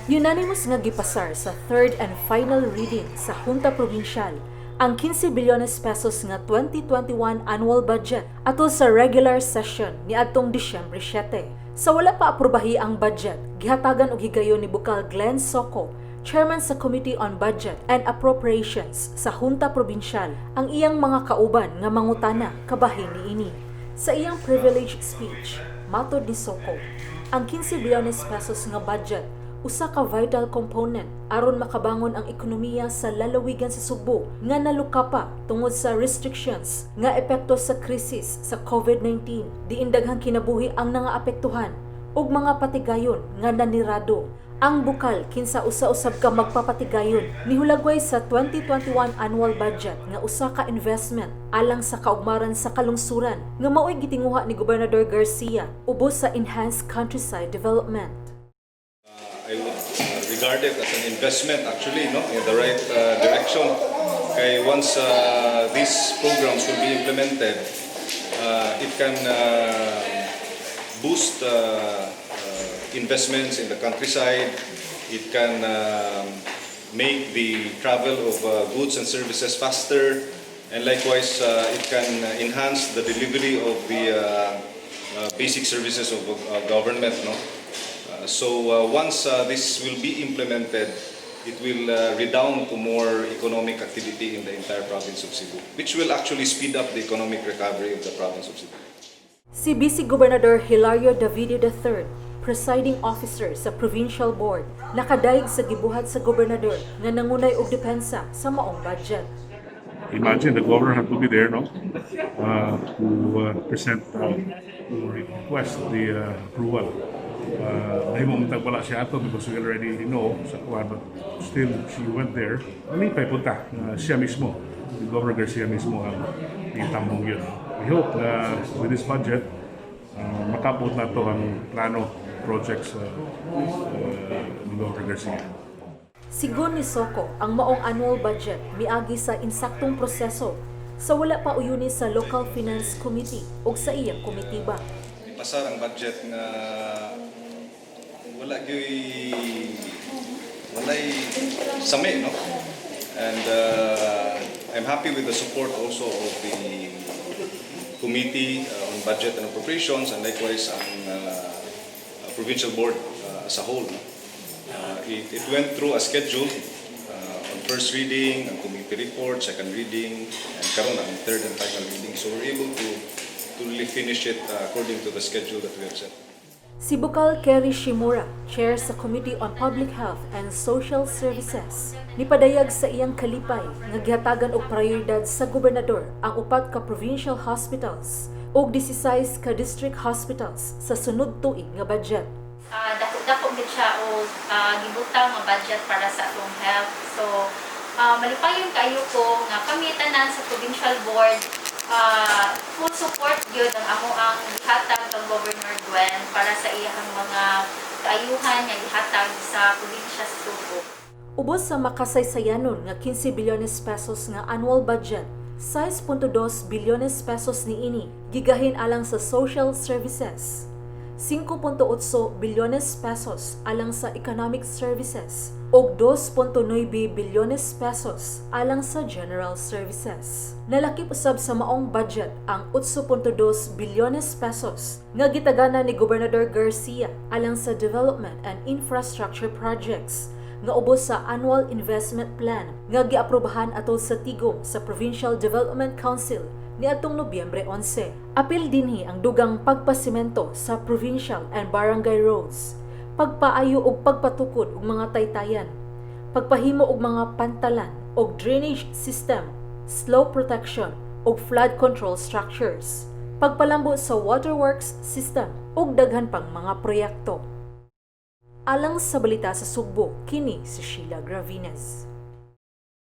Unanimous nga gipasar sa third and final reading sa Junta Provincial ang 15 bilyones pesos nga 2021 annual budget atol sa regular session niadtong Disyembre 7. Sa wala pa aprubahi ang budget, gihatagan og higayon ni Bukal Glenn Soco, chairman sa Committee on Budget and Appropriations sa Junta Provincial, ang iyang mga kauban nga mangutana kabahin niini. Sa iyang privilege speech, matod ni Soco, ang 15 bilyones pesos nga budget usa ka vital component aron makabangon ang ekonomiya sa lalawigan sa Sugbo nga nalukapa tungod sa restrictions nga epekto sa krisis sa COVID-19, diin daghang kinabuhi ang nangaapektuhan ug mga patigayon nga nanirado. Ang bukal, kinsa usa-usab ka magpapatigayon, nihulagway sa 2021 annual budget nga usa ka investment alang sa kaugmaran sa kalungsuran nga mao'y gitinguha ni Gobernador Garcia ubos sa enhanced countryside development. I would regard it as an investment actually, no, in the right direction. Kay once these programs will be implemented, it can boost investments in the countryside. It can make the travel of goods and services faster, and likewise, it can enhance the delivery of the basic services of government, no? So once this will be implemented, it will redound to more economic activity in the entire province of Cebu, which will actually speed up the economic recovery of the province of Cebu. Si Vice Gobernador Hilario Davide III, presiding officer sa Provincial Board, nakadayeg sa gibuhat sa gobernador nga nangunay og depensa sa maong budget. Imagine the governor had to be there, no, to present, to request the approval. Nahimo man wala siya ato because we already know sa kuan, but still she went there. Malipay punta siya mismo, the Governor Garcia mismo ang itambong yun. We hope na with this budget, makabot na to ang plano projects ni Governor Garcia. Sigon ni Soco, ang maong annual budget miagi sa insaktong proseso sa wala pa uyuni sa Local Finance Committee ug sa iyang komitiba. Ipasar ang budget nga wala gyoy walay sami, no, and I'm happy with the support also of the Committee on Budget and Appropriations and likewise ang provincial board as a whole, no? It went through a schedule on first reading, ang committee report, second reading, and karon ang third and final reading. So we're able to really finish it according to the schedule that we have set. Si Bukal Kerry Shimura, chair sa Committee on Public Health and Social Services, nipadayag sa iyang kalipay nga gihatagan og prioridad sa gobernador ang upat ka provincial hospitals ug 16 ka district hospitals sa sunod tuig nga budget. Dako-dako gid siya og gibutang nga budget para sa atong health. So malipayon kaayo ko nga kami tanan sa provincial board, full support gyud ang amo ang gihatag kang Governor Gwen para sa iyang mga kaayuhan nga gihatag sa probinsya sa Sugbo. Ubos sa makasaysayanon nga 15 bilyones pesos nga annual budget, 6.2 bilyones pesos niini gigahin alang sa social services, 5.8 bilyones pesos alang sa economic services ug 2.9 bilyones pesos alang sa general services. Nalakip usab sa maong budget ang 8.2 bilyones pesos nga gitagana ni Gobernador Garcia alang sa development and infrastructure projects nga ubos sa Annual Investment Plan nga giaprobahan atol sa tigom sa Provincial Development Council niadtong Nobyembre 11. Apil dinhi ang dugang pagpasimento sa provincial and barangay roads, pagpaayo og pagpatukod og mga taytayan, pagpahimo og mga pantalan og drainage system, slope protection ug flood control structures, pagpalambo sa waterworks system ug daghan pang mga proyekto. Alang sa Balita sa Sugbo, kini si Sheila Gravines.